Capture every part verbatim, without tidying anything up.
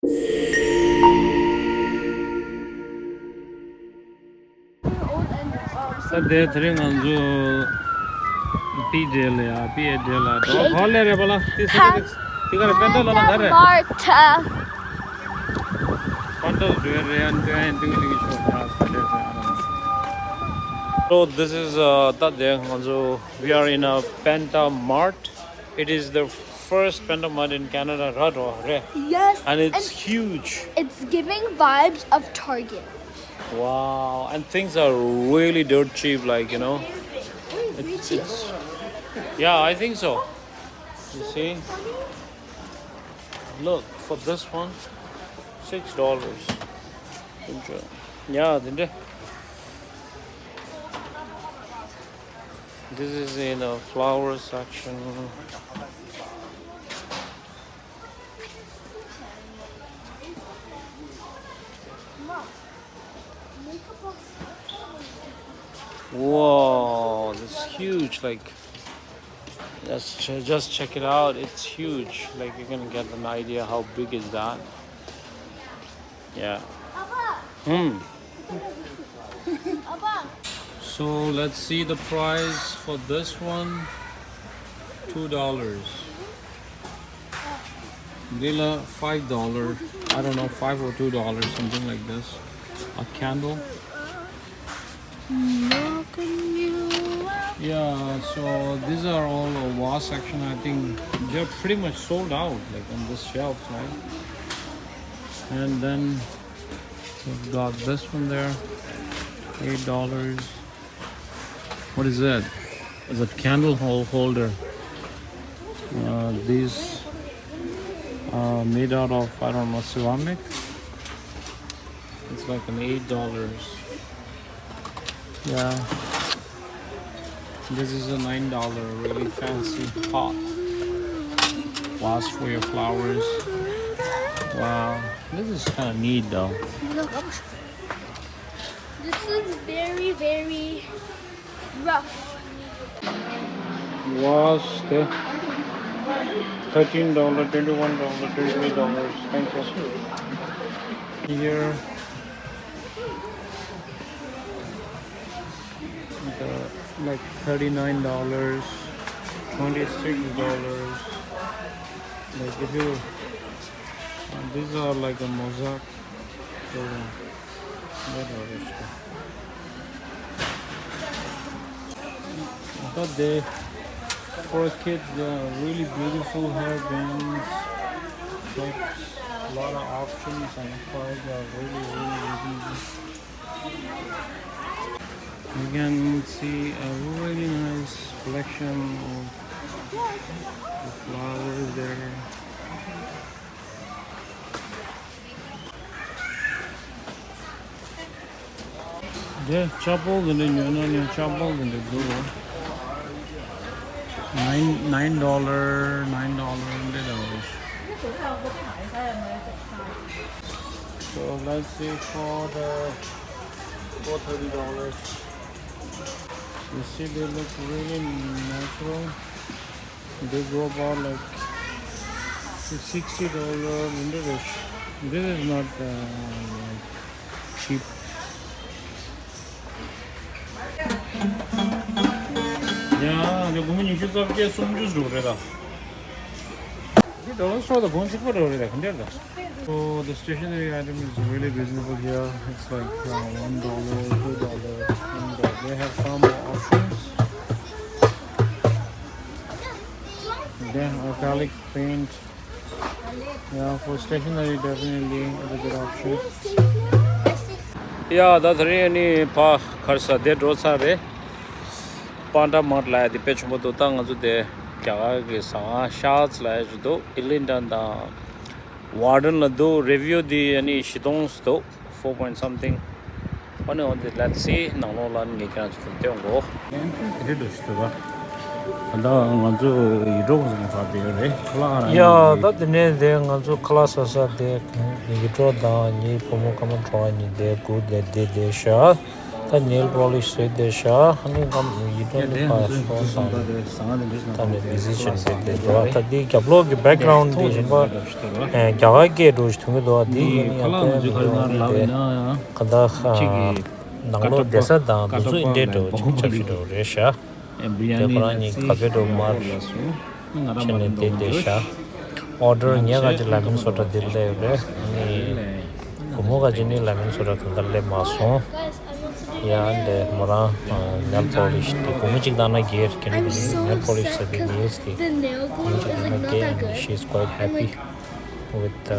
ད་དེ་དེ་རིང་ང་ཚོ་པི་ཌི་ལ་ཡ་པི་ཨེ་ཌི་ལ་ད་ག་ལེ་རེད་པ་ལ། དེ་ས་དེ་ག་རེ་པན་ཌ་ལ་ན་ག་རེ། Mart. Pandas do it and and do it. So this is uh, ད་དེ་ང་ཚོ we are in a Panda Mart. It is the first Panda Mart in Canada, right? Yes, and it's and huge. It's giving vibes of Target. Wow, and things are really dirt cheap, like, you know. It's, it's, yeah, I think so. You see? Look, for this one, six dollars. Yeah, didn't it? This is in the flower section. Whoa, this is huge. Like, just, ch- just check it out. It's huge. Like, you can get an idea how big is that. Yeah. Hmm. So let's see the price for this one. Two dollars. Lila, five dollar. I don't know, five or two dollars, something like this. A candle. Yeah, so these are all a vase section. I think they're pretty much sold out, like, on this shelf, right? And then we've got this one there, eight dollars. What is that? It's a candle hol- holder. Uh, these are made out of, I don't know, ceramic. It's like an eight dollars. Yeah. This is a nine dollar, really fancy pot. Vase for your flowers. Wow, this is kind of neat though. Look, this is very, very rough. Vase, the thirteen dollar, twenty one dollar, twenty three dollars. Thank you. Here, the, like, thirty nine dollars, twenty six dollars. Like, if you, uh, these are like a mosaic. So, but they, for kids, they are really beautiful hair bands. Like, a lot of options and price are really, really reasonable. You can see a really nice collection of the flowers there. འདི་ཅ་པོལ་འདི་འདྲ་ཉོས་ན་ནི་ཅ་པོལ་འདི་འདྲ་འདུག Nine, nine dollar, nine dollar འདི་འདྲ་རེད། So let's see for the, for thirty dollars. You see, they look really natural. They go about like sixty dollar in the range. This is not uh, like cheap. ཡ། འདི་སྒོར་མོ་ཉི་ཤུ་རྩ་བརྒྱད་སུམ་ཅུ་ཟེར་རེད་ད། འདི་dollar store ད་སྒོར་མོ་གཅིག་པ་རེད་ད། ག་འདྲ་རེད་ད། So the stationery item is really reasonable here. It's like uh, one dollar, two dollar, one dollar. They have far more options. Then acrylic paint. Yeah, for stationery, definitely it's a good option. ཡ། ད་དེ་རིང་ནི་ཕ་ག་རེ་ཟ་དེ་འགྲོ་ཚར་རེད། Panda Mart ལབ་ཡ་དེ་དཔེ་ཆེན་པོ་འདུག་ད་ང་ཚོ་དེ་རྒྱ་གར་གྱི་ཟ་ཁང་Shahs ལབ་ཡ་ཞིག་འདུག Ilintan དང་Warden ལ་འདུག Review དེ་ནི་བཞི་སྟོང་འདུག Four point something. ཨ་ནི་འོན་ཏེ་let's see ནང་ལོགས་ལ་ངས་ཁྱེད་རང་ཚོ་སྟོན་གོ། དེ་འདྲ་ཞིག་འདུག་ག་ད་ང་ཚོ་ཡིད་འགྲོ་ཟེར་ནས་ཕར་བསྡད་ཡོད་རེད། ཁ་ལག་རང་ཡ། ད་དེ་ནས་དེ་ང་ཚོ་ཁ་ལག་ཟ་ས་དེ་ཡིད་འགྲོ་དང་ངའི་བུ་མོ་ཀརྨ་གྲོགས་གཉིས་དེ་སྒུག་བསྡད་བསྡད་བསྡད་ཤག་ད་ ད་ནེལ་པོ་ལིཤ་བཟོས་བསྡད་ཤག་ཨ་ནི་ཀམ་ཡིད་རྟོན་དེ་ཕར་སོང་ཙང་ད་ནི་མིའུ་ཟི་ཤན་བཟོས་བསྡད་འདུག་ད་འདི་རྒྱབ་ལོགས་ཀྱི་བེག་གྷ་རའུན་དེ་གཞན་པ་རྒྱ་གར་སྐད་འདྲ་བོ་ཞིག་མཐོང་གི་འདུག་ཨ་འདི་ཡིན་ན་ཡང་དཔེ་མི་འདུག་ཨ་ནི་དེ་ག་འདྲ་ནང་ལོགས་བསྡད་ས་དང་དེ་ཚོ་འདྲ་འདྲ་བོ་ཅིག་ཆབས་ཅིག་འདྲ་བོ་རེད་ཤག་དེ་ཁོ་རང་གཉིས་ཁ་ཕྱེ་འདྲ་བོ་མར་བྱས་ནས་བསྡད་བསྡད་ཤག་ཨོ་ཌར་ངས་ག་ཅིག་ལ་མིན་སོ་ཌ་འདི་སླེབས་རེད། ཨ་ནི་བུ་མོ་ག་ཅིག་ནི་ལ་མིན་སོ་ཌ་གང་ག་སླེབས་མ་སོང་། ཡ་འདི་མོ་རང་ནེལ་པོ་ལིཤ་དེ་བུ་མོ་གཅིག་དང་ན་རྒྱལ་ཁྱེད་ནི་ནེལ་པོ་ལིཤ་ཟེར་བའི་ནེལ་སི་དེ་བུ་མོ་གཅིག་དང་ན་རྒྱལ། And she's quite happy with uh,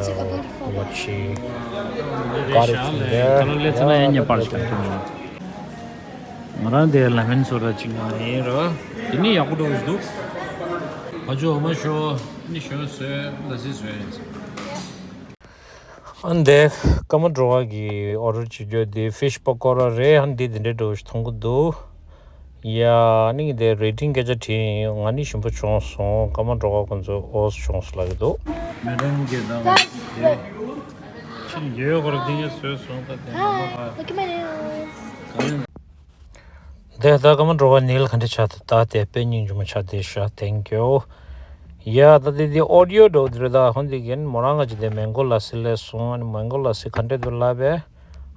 what she got it from there. ང་རང་དེ་ལ་མིན་སོ་ཌ་ཅིག་ང་ཡིན་ར། དེ་ནི་ཡག་པོ་འགྲོ་གི་འདུག་ཨ་ཇོ་འོ་མ་ཤོ་ནི་ཤོ་སོས་ལ་སི་སོས། ཨ་འདི་ཀརྨ་སྒྲོལ་དཀར་གི་ཨོ་ཌར་བྱེད་རྒྱུ་དེ་ཕིཤ་པ་ཀོ་ར་རེད། ཨ་འདི་དེ་འདྲའི་འགྲོ་ཞིག་མཐོང་གི་འདུག་ཡ་ཨ་ནི་དེ་རེ་ཊིང་སྐད་ཆ་དྲིས་ཡིན། ང་ནི་ཞིམ་པོ་བྱུང་སོང་། ཀརྨ་སྒྲོལ་དཀར་ཁོང་ཚོ་ཨོས་བྱུང་སོང་ལབ་ཀྱི་འདུག་མེ་ཌམ་གྱི་དང་དེ་ཕྱིན་ཡོད་སྐོར་འདི་ངས་བཟོས་སོང་། ད་དེ་ནང་མ་ག་Look at my nails. ག་ནས། དེ་ད་ཀརྨ་སྒྲོལ་དཀར་ནེལ་ག་འདྲ་ཆགས་འདུག་ད་དེ་དཔེ་སྙིང་རྗེ་མོ་ཆགས་བསྡད་ཤག Thank you. ཡ་ད་དེ་དེ་ཨོ་ཌི་ཡོ་འགྲོ་དེ་རེད། ད་ཧོན་དེ་གན་མོ་རང་ག་ཅིག་དེ་མེང་གོ་ལ་སི་སླེབས་སོང་། ཨ་ནི་མེང་གོ་ལ་སི་ག་འདྲ་འདུག་ལབ་པས།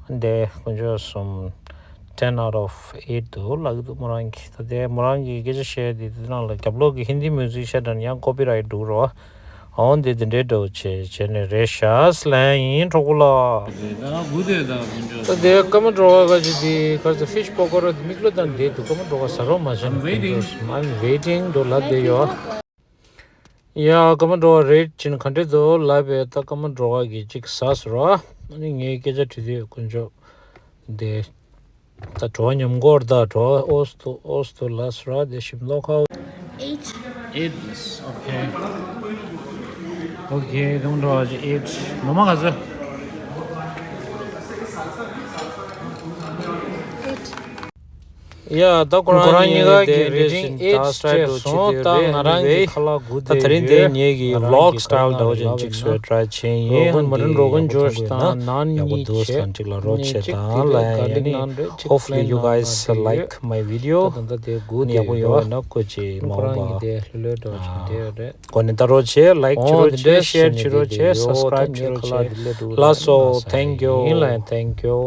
ཨ་འདི་དཀོན་མཆོག་གསུམ་ten out of eight འདུག་ལབ་ཀྱི་འདུག་མོ་རང་གིས། ད་དེ་མོ་རང་གིས་སྐད་ཆ་བཤད་དེ་དེ་ནང་ལ་རྒྱབ་ལོགས་ཀྱི་ཧིན་དི་མིའུ་ཟིག་བཤད་དྲན་ཡང་ཀོ་པི་རའིཊ་འདུག་རོ། འོ་འདི་འདི་འདྲའི་འདྲ་བོ་བྱས་བྱས་ནས་རེད་ཤག་ལན་ཡིན་གྲོགས་པོ་ལགས། ད་དེ་ཀརྨ་སྒྲོལ་དཀར་ག་ཅིག་དེ་ག་ཚོད་ཕིཤ་པ་ཀོ་ར་དེ་མིག་ལོ་དང་བསྡད་འདུག་ཀརྨ་སྒྲོལ་དཀར་ཟ་རོགས་མ་བྱས་ན། I'm waiting. I'm waiting འགྲོ་ལབ་བསྡད་ཡོད། ཡ་ཀརྨ་སྒྲོལ་དཀར་རེད་ཅིན་ག་འདྲ་འདུག་ལབ་པས། ད་ཀརྨ་སྒྲོལ་དཀར་གིས་ཅིག་ཟ་ཟེར་བ། ཨ་ནི་ངས་སྐད་ཆ་དྲིས་དུས་དཀོན་མཆོག་དེ། ད་གྲོ་ཉམས་སྐོར་ད་གྲོ་ཨོས་ཏོ་ཨོས་ཏོ་ལ་སུ་ར་དེ་ཞིམ་ལོ་ཁའོ། Eight. Eight. Okay. Okay, don't draw eight. མ་མ་ག་ཚོད། Eight. ཡ་ད་ཁོ་རང་གཉིས་ཀ་གི་རེ་ཊིང་ཨེ་ཊི་སྤྲད་སོང་། ད་ང་རང་གི་ཁ་ལག་སྒུག་བསྡད་ཡོད། ད་དེ་རིང་དེ་ངེད་ཀྱི་ཝི་ལོག་སི་ཊལ་འདྲ་བོ་ཅིག་ཅིག་བཟོས་ཊ་རའི་བྱས་ཡིན། ཧོན་མ་རིན་རོ་གན་ཇོ་ཤི་དང་ནཱན་གཉིས་བྱས། གཅིག་དེ་ལ་གར་ལིག་ནཱན་རེད། ཅིག་པི་ལེན་ནཱན་ཡོད། ད་དེ་སྒུག་བསྡད་ཡོད། ཡག་པོ་ཡོད་ན་ཁོ་ཅིག་མ་འོངས་པ་ཁོ་ནི་ད་རོགས་བྱེད། ལའིཀ་བྱེད་རོགས་བྱེད། ཤེར་བྱེད་རོགས་བྱེད། སབ་སི་ཀ་རའིབ་བྱེད་རོགས་བྱེད། ལགས་སོ། Thank you. Thank you.